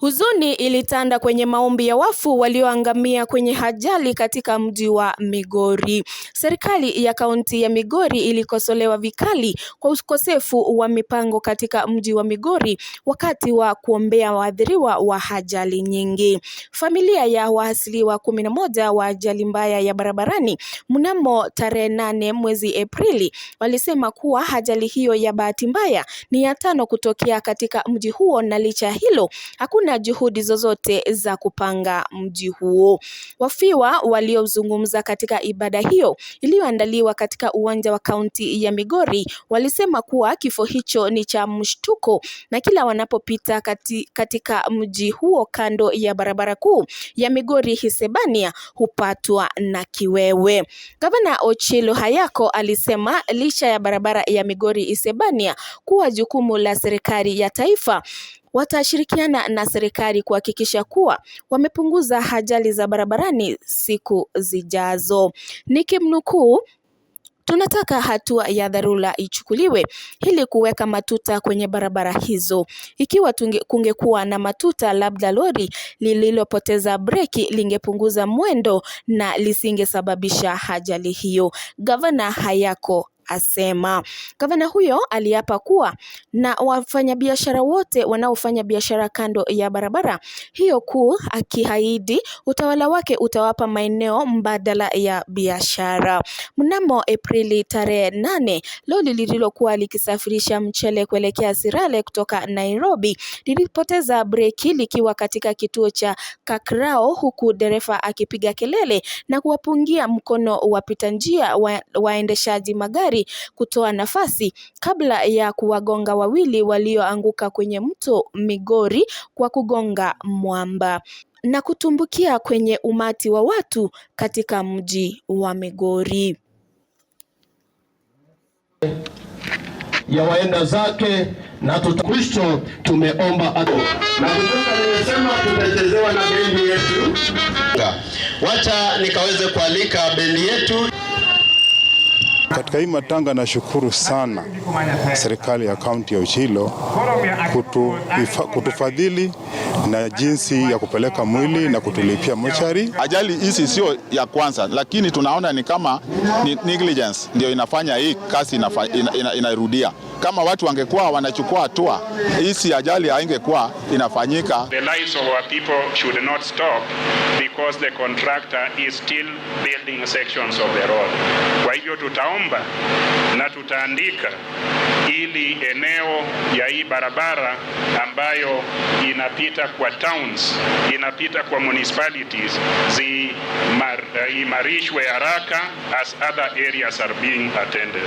Huzuni ilitanda kwenye maombi ya wafu walioangamia kwenye ajali katika mji wa Migori. Serikali ya kaunti ya Migori ilikosolewa vikali kwa ukosefu wa mipango katika mji wa Migori wakati wa kuombea waathiriwa wa ajali nyingi. Familia ya waasiliwa 11 wa ajali mbaya ya barabarani mnamo tarehe 8 mwezi Aprili walisema kuwa ajali hiyo ya bahati mbaya ni ya tano kutokea katika mji huo, na licha hilo hakuna juhudi zozote za kupanga mji huo. Wafiwa waliozungumza katika ibada hiyo iliyoandaliwa katika uwanja wa kaunti ya Migori walisema kuwa kifo hicho ni cha mshtuko na kila wanapopita katika mji huo kando ya barabara kuu ya Migori Isebania hupatwa na kiwewe. Gavana Ochilo Ayacko alisema licha ya barabara ya Migori Isebania kuwa jukumu la serikali ya taifa, watashirikiana na serikali kuhakikisha kuwa wamepunguza ajali za barabarani siku zijazo. Nikimnukuu, "Tunataka hatua ya dharura ichukuliwe ili kuweka matuta kwenye barabara hizo. Ikiwa kungekuwa na matuta, labda lori lililopoteza breki lingepunguza mwendo na lisingesababisha ajali hiyo," Gavana Ayacko asema. Gavana huyo aliapa kuwa na wafanyabiashara wote wanaofanya biashara kando ya barabara hiyo kuu, akiahidi utawala wake utawapa maeneo mbadala ya biashara. Mnamo Aprili tarehe 8, lori lililokuwa likisafirisha mchele kuelekea Sirale kutoka Nairobi lilipoteza breki likiwa katika kituo cha Kakrao, huku dereva akipiga kelele na kuwapungia mkono wapita njia waendeshaji magari kutoa nafasi kabla ya kuwagonga wawili walioanguka kwenye mto Migori kwa kugonga mwamba na kutumbukia kwenye umati wa watu katika mji wa Migori. Ya waenda zake na Kristo tumeomba na kumbuka, nimesema tumechezewa na bendi yetu. Wacha nikaweze kualika bendi yetu. Katika hii matanga nashukuru sana serikali ya kaunti ya Ochilo kutufadhili na jinsi ya kupeleka mwili na kutulipia mochari. Ajali hizi sio ya kwanza, lakini tunaona ni kama ni negligence ndio inafanya hii kazi inarudia. Kama watu wangekuwa wanachukua hatua, hizi ajali haingekuwa inafanyika. The lives of our people should not stop because the contractor is still building sections of the road. Kwa hivyo tutaomba na tutaandika ili eneo ya hii barabara ambayo inapita kwa towns, inapita kwa municipalities ziimarishwe haraka as other areas are being attended.